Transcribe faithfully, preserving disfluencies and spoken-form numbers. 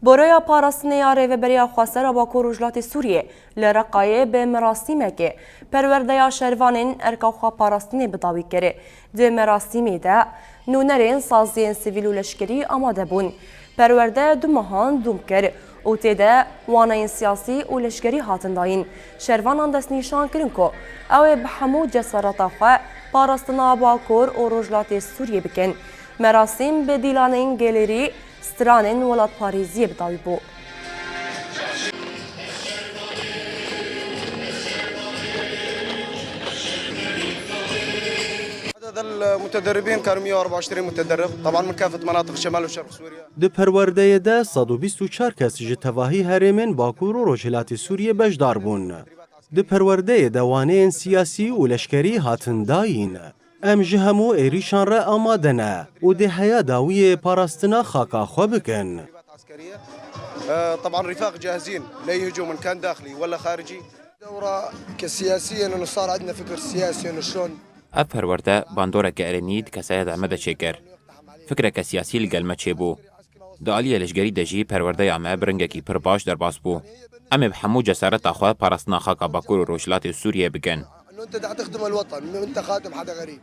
Baroya Parastinê ya Rêveberiya Xweser a Bakur Rojhilatê Sûriyê li Reqayê bi merasîmekê perwerdeya şervanên erka xwe parastinê bi dawî kir. Di merasîmê de nûnerên saziyên sivîl û leşkerî amade bûn. Perwerde du mehan dûm kir û tê de waneyên siyasî û leşkerî hatin dayîn. Şervanan destnîşan kirin ku ew ê bi hemû cesareta xwe parastina Bakur û Rojhilatê Sûriyê bikin. Merasîm bi dîlanên gelêrî, stranên welatparêziyê bi dawî bû. عدد المتدربين كانوا مية وأربعة وعشرين متدرب، طبعا من كافة مناطق شمال وشرق سوريا. Di perwerdeyê de sed û bîst û çar kes ji tevahî herêmên Bakur û Rojhilatê Sûriyê beşdar bûn. Di perwerdeyê de waneyên siyasî û leşkerî hatin dayîn. Em ji hemû êrîşan re amade ne û dê heya dawiyê parastina xaka xwe bikin. آه، طبعا رفاق جاهزين لا يهجوا من كان داخلي ولا خارجي. دورة كسياسيين انه صار عندنا فكر سياسي انه شلون Ev perwerde bandoreke erênî di kesaya de me de çêkir. Fikreke siyasî li gel me çêbû. Di aliyê leşgerî de jî perwerdeya me bi rengekî pir baş derbas bû. Em ê bi hemû cesareta xwe parastina xaka Bakur û Rojhilatê Sûriyê bikin. انه انت دا تخدم الوطن، انت خادم حدا غريب.